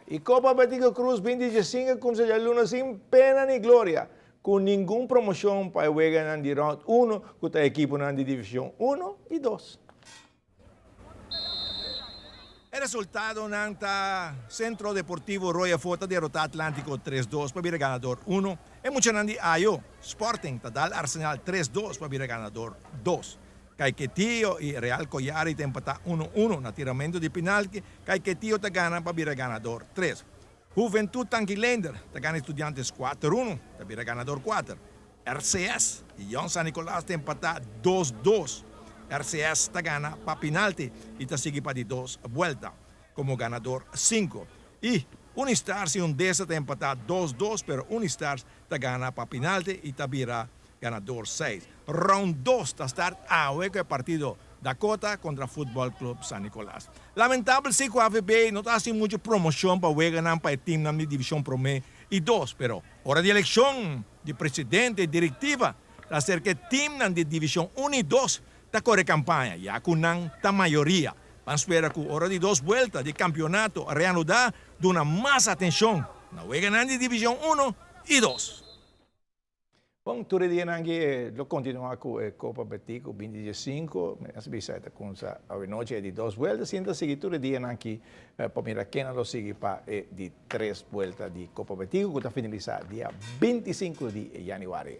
E Copa Betico Croes 2015 a cuminsa djaluna sin pena ni gloria, cu ningun promocion pa e weganan di round uno cu ta ekiponan di division uno y dos. E resultadonan ta, Centro Deportivo Roy Afo ta derota Atlantico tres dos pa bira ganador uno, e muchanan di Ayo Sporting ta dal Arsenal tres dos pa bira ganador dos. Caiquetio y Real Collari ta empatá uno uno na tiramento di penalti, Caiquetio ta gana pa bira ganador tres. Juventud Tanki Leender ta gana Estudiantes kuater uno, ta bira ganador kuater. RCS y Jong San Nicolas ta empatá dos dos. RCS ta gana pa penalti y ta sigui pa di dos buelta como ganador sinku. Y Unistars y Undesa ta empatá dos dos pero Unistars ta gana pa penalti y ta bira Ganador seis. Round dos ta start awe ku e partido Dakota kontra Futbol Club San Nicolas. Lamentabel si ku AVB no ta hasi muchu promoshon pa weganan pa e teamnan di divishon promé i dos, pero ora di elekshon di presidente i direktiva ta aserka e teamnan di divishon un i dos ta kore kampaña ya ku nan ta mayoria. Ban spera ku ora di dos buelta di kampionato reanudá duna mas atenshon na weganan di divishon uno i dos. Bon, tur e dianan aki lo kontinuá ku e Kopa Betico binti diesinku. Mi a bisa e ta kumsa awenochi e di dos buelta. Sinta sigui tur e dianan aki pa mira kennan lo sigui pa e di tres buelta di Kopa Betico ku ta finalisá dia 25 di yanüari.